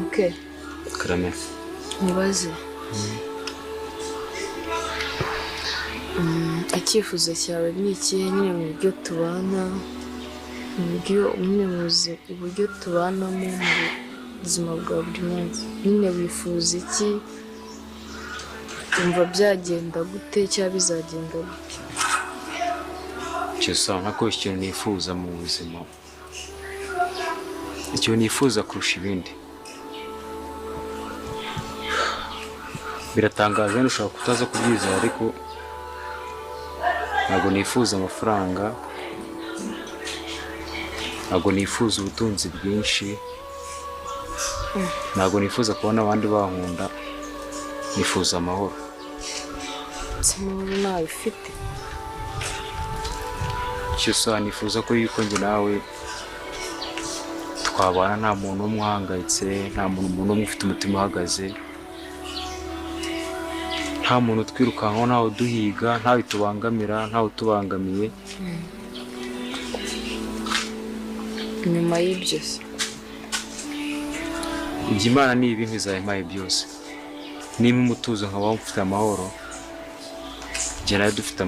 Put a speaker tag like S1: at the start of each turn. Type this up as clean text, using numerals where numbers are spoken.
S1: Buke.
S2: Karame.
S1: Nkubaze. Icyifuzo cyawe ni ikihe nyine mu buryo tubana, mu buryo nyine muzi uburyo tubanamo mu buzima bwa buri munsi? Nyine wifuza iki? Wumva byagenda gute cyangwa bizagenda gute?
S2: Cyusa, nako ikintu nifuza mu buzima, ikintu nifuza kurusha ibindi, biratangaje wenda ushobora kutaza kubyizera, ariko ntabwo nifuza amafaranga, ntabwo nifuza ubutunzi bwinshi, ntabwo nifuza kubona abandi bankunda, nifuza amahoro.
S1: Se amahoro ntayo ufite?
S2: Cyusa, nifuza ko yuko njye nawe twabana nta muntu n'umwe uhangayitse, nta muntu n'umwe ufite umutima uhagaze, nta muntu utwirukankaho, ntawe uduhiga, ntawe tubangamira, ntawe utubangamiye.
S1: Nyuma y'ibyo se?
S2: Ibyo Imana ni ibimpa izabimpaye byose, nimpa umutuzo nkabaho mfite amahoro, njye nawe dufite.